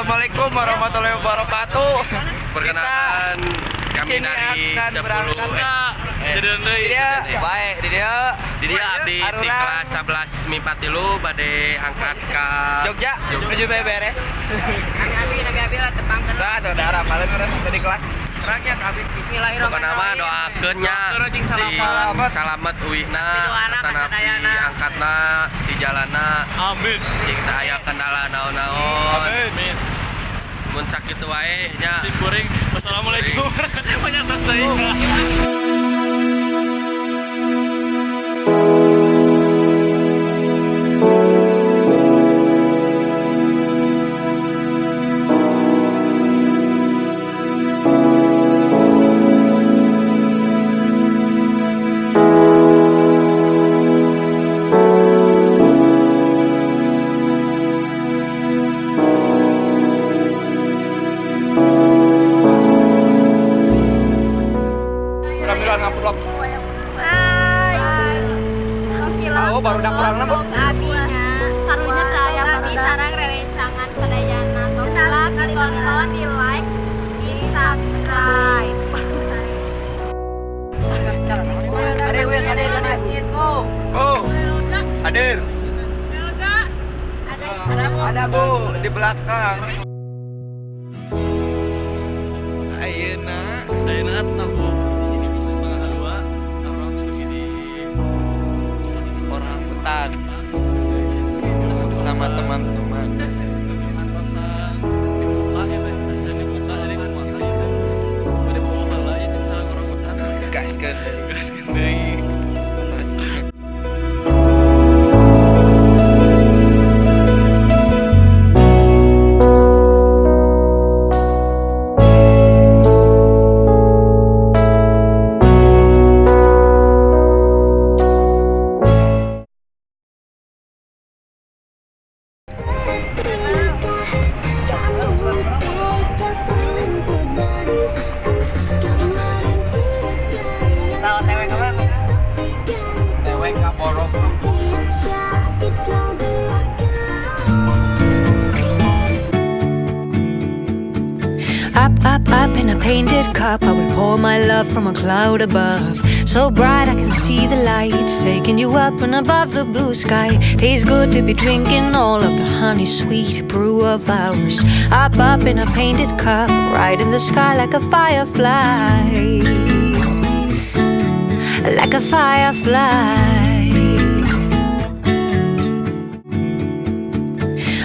Assalamualaikum warahmatullahi wabarakatuh. Perkenalkan Kita kami sini dari akan 10 berangkat. Jadi Dia baik di dia. Di dia abdi di Arurang. kelas 11 MIPA 3 bade angkat ke Jogja menuju beres. Abi abi abi lah tepangkeun. Nah, tuh darah paling urang di kelas. Orangnya abi Pokokna mah bismillahirrahmanirrahim. doakeun nya Cing cing salamet uihna Doana ka atanapi sadayana. angkatna di jalanna. Amin. Cing teu aya kendala naon-naon. Amin. Mun sakitu wae nya. Sim kuring. Wassalamualaikum. Banyak tas deui. Urang miluan ngamplop. Hai. Oh, baru dak kurang Bu. Abinya. Karunya kaya abi sarang rerencangan sadayana. Tong ditonton, di like, di subscribe. Ade wil ade ade masjid Bu. Oh. Hadir. Ada Bu di belakang. Ayeuna Ayeuna tabuh 1:30 urang lagi di orang hutan bersama teman-teman. Atasan dibuka ya teh, can dibuka jadi kumaha ya teh. Bade bawa heula ya sareng orang hutan. Gaskeun. Gaskeun deui. Tahu tewe kemana? TWK borong. Up, up, up in a painted cup, I will pour my love from a cloud above. So bright I can see the lights, taking you up and above the blue sky. Tastes good to be drinking all of the honey sweet brew of ours. Up, up in a painted cup, right in the sky like a firefly. Like a firefly.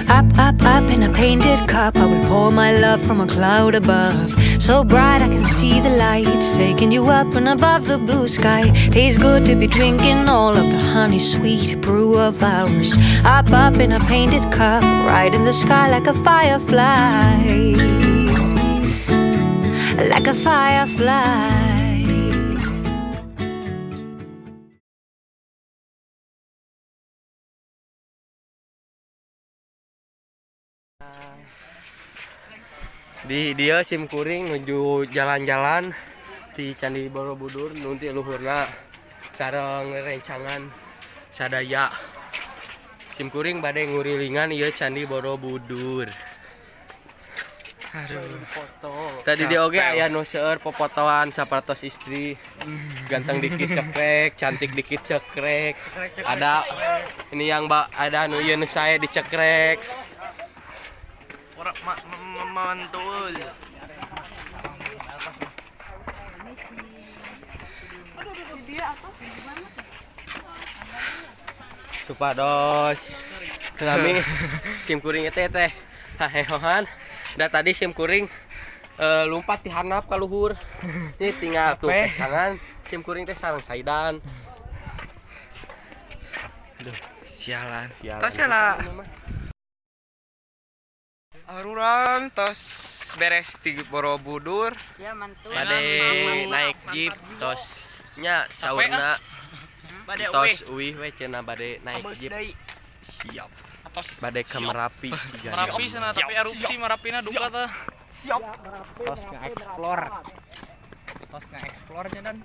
Up, up, up in a painted cup, I will pour my love from a cloud above. So bright I can see the lights, taking you up and above the blue sky. Tastes good to be drinking all of the honey sweet brew of ours. Up, up in a painted cup, right in the sky like a firefly. Like a firefly. Di dia sim kuring nuju jalan-jalan di Candi Borobudur nu ti luhurna sareng rencangan sadaya. Sim kuring bade ngurilingan ieu Candi Borobudur. Aduh. Tadi dia oge aya nu seueur popotoan sapertos istri. Ganteng dikit cekrek, cantik dikit cekrek. Ada ini yang mbak ada nu ieu nu sae dicekrek. Mantul. Supados kami sim kuring itu teh hahehohan da tadi sim kuring lumpat di handap ka luhur ini tinggal tuh pesangan sim kuring teh sareng Saidan. Aduh, Sialan. sialan. Tos lah. Arurang tos beres di Borobudur. Ya mantul. Bade naik jeep tos nya saurna Bade tos uih we cenah bade naik jeep. Siap. Atos Bade ke Merapi. Merapi sana tapi erupsi Merapina duka tah. Tos nge-explore. Tos nge-explore nya dan.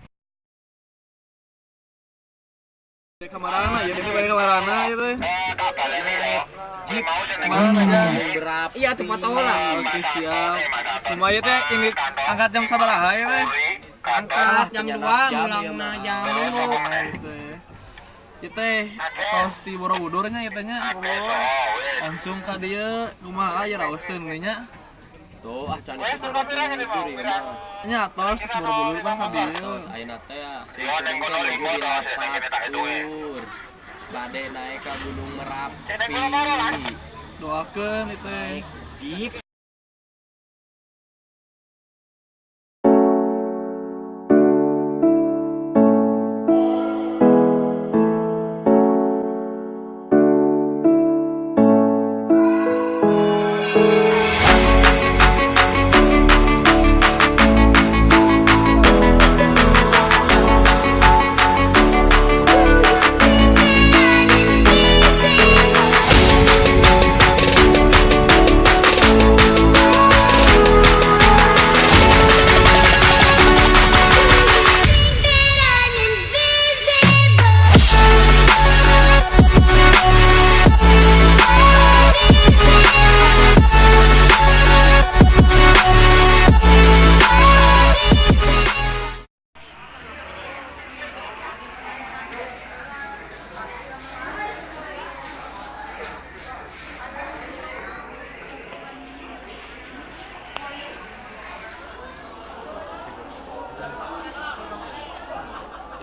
Kamarana ya, ini bade kamarana ya teh. Naik Jeep. Kemana aja? Berapa? Iya tuh foto lah. Oke siap. Lumayan teh ini angkat jam sabaraha ya teh? Angkat jam 2, mulangna jam 5. Gitu ya. Ieu teh tos di Borobudur nya ieu teh nya. Langsung ka dieu kumaha ya raoseun we nya. Tuh ah candi Borobudur ieu mah. Nya tos Borobudur mah ka dieu. Tos ayeuna teh sim kuring teh nuju di Lapatur. Bade naik ka Gunung Merapi. Doakeun ieu teh. Naik jeep.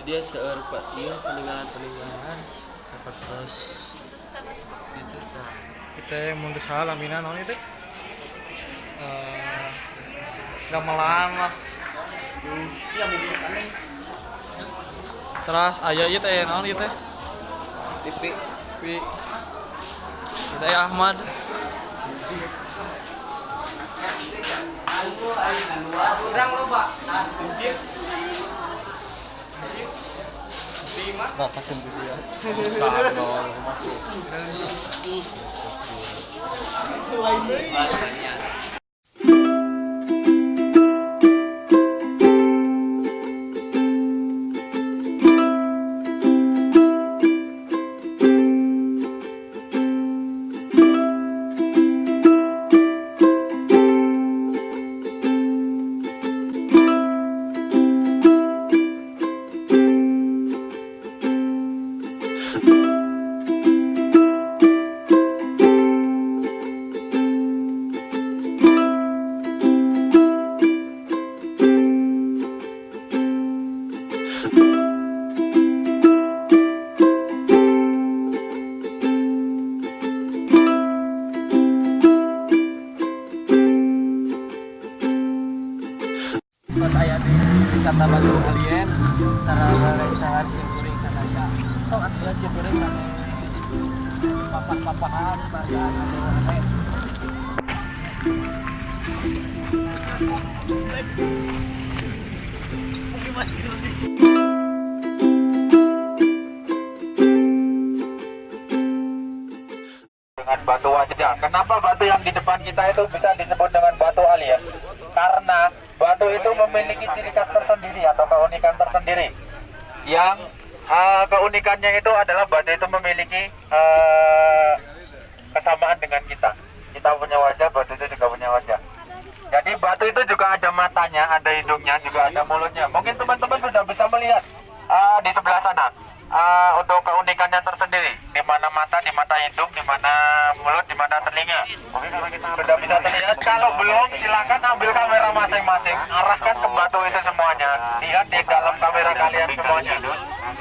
Dia seueur dia peninggalan-peninggalan sapertos gitu tah. Kita mun teu salah lamina naon ieu teh? Gamelan lah. Terus aya ieu teh naon ieu teh? TV. TV. Kita ya Ahmad. Pas aya di wisata Batu Alien sareng rerencangan sim kuring sadaya. Sok atuh sim kuring kane papak-papahan bagian anu aneh. Dengan batu wajah. Kenapa batu yang di depan kita itu bisa disebut dengan batu alien? Karena batu itu memiliki ciri khas tersendiri atau keunikan tersendiri. Yang keunikannya itu adalah batu itu memiliki kesamaan dengan kita. Kita punya wajah, batu itu juga punya wajah. Jadi batu itu juga ada matanya, ada hidungnya, juga ada mulutnya. Mungkin teman-teman sudah bisa melihat di sebelah sana. Untuk keunikannya tersendiri, di mana mata, di mana hidung, di mana mulut, di mana telinga. Sudah bisa terlihat. Kalau belum, silakan ambil kamera masing-masing, arahkan ke batu itu semuanya. Lihat di dalam kamera kalian semuanya.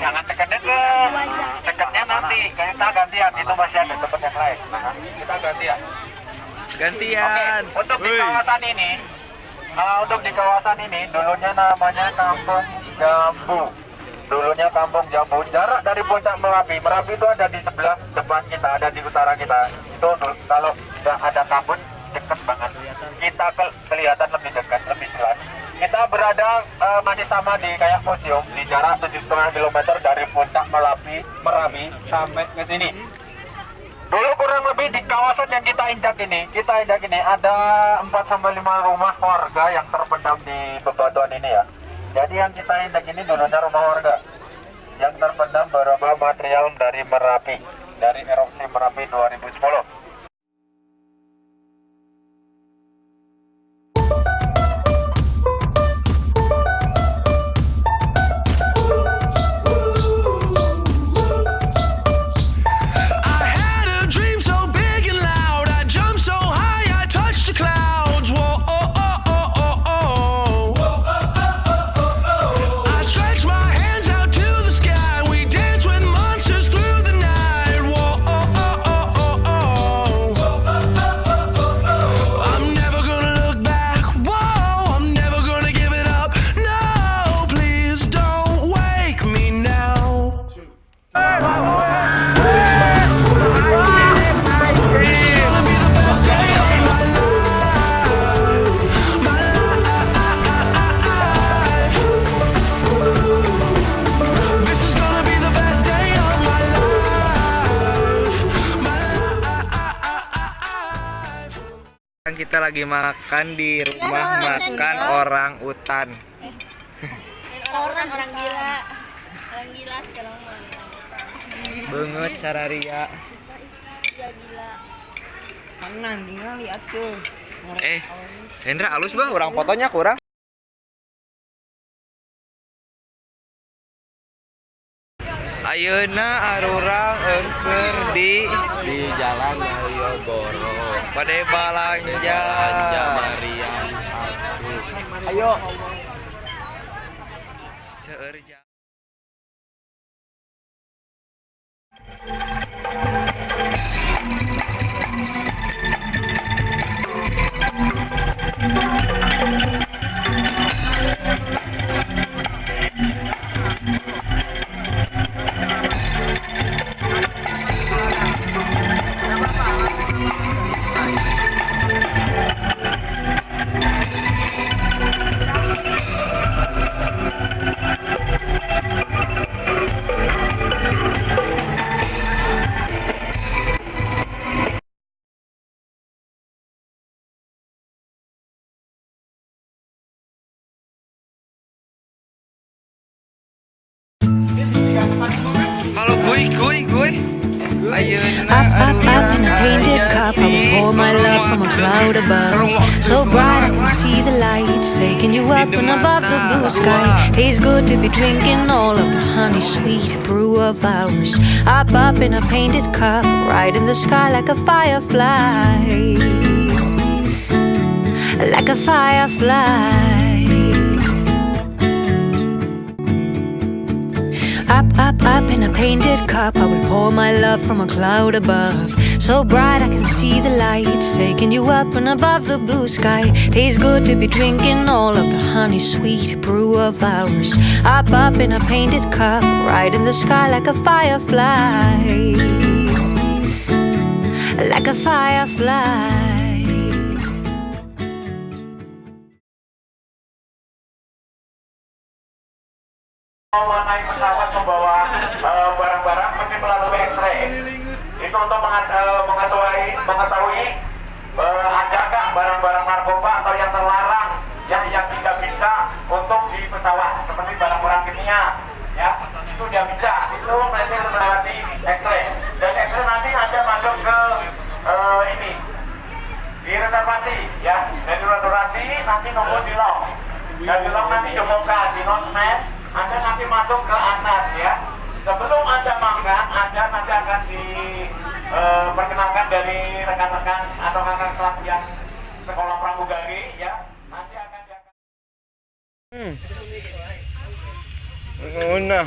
Jangan deket-deket, deketnya nanti kita gantian. Itu masih ada tempat yang lain. Kita gantian. Gantian. Oke, untuk di kawasan ini, dulunya namanya Kampung Jambu. Dulunya Kampung Jambu. Jarak dari puncak Merapi, Merapi itu ada di sebelah depan kita, ada di utara kita. Itu kalau nggak ada kabut, dekat banget. Kita kelihatan lebih dekat, lebih jelas. Kita berada masih sama di kayak museum, di jarak 7,5 km dari puncak Merapi sampai ke sini. Dulu kurang lebih di kawasan yang kita injak ini ada 4-5 rumah warga yang terpendam di bebatuan ini ya. Jadi yang kita injak ini dulunya rumah warga yang terpendam beberapa material dari Merapi, dari erupsi Merapi 2010. lagi makan di rumah makan orang utan. Orang gila. Orang gila sekarang mah. Banget sararia. Ya gila. Kanan tinggal lihat tuh. Hendra alus bah, orang fotonya kurang. Ayeuna arurang engker di Jalan Malioboro. Pada balanja. Belanja Mariam. Ayo. Seueur jam. Kalau gue Up, up, up in a painted cup, I will pour my love from a cloud above. So bright I can see the lights, taking you up and above the blue sky. Tastes good to be drinking all of the honey sweet brew of ours. Up, up in a painted cup, right in the sky like a firefly. Like a firefly. Up, up, up in a painted cup, I will pour my love from a cloud above. So bright I can see the lights, taking you up and above the blue sky. Tastes good to be drinking all of the honey sweet brew of ours. Up, up in a painted cup, right in the sky like a firefly. Like a firefly. Mau naik pesawat membawa barang-barang mesti melalui X-ray. Itu untuk mengetahui adakah barang-barang narkoba atau yang terlarang yang tidak bisa untuk di pesawat, seperti barang-barang kimia, ya itu tidak bisa. Itu nanti melewati X-ray, dan X-ray nanti ada masuk ke ini di reservasi, ya. Dan di reservasi nanti nunggu di lock, dan di lock nanti dibuka di notman. Anda nanti masuk ke atas ya. Sebelum Anda makan, Anda nanti akan diperkenalkan dari rekan-rekan atau kakak kelas yang sekolah pramugari ya. Nanti akan Nah.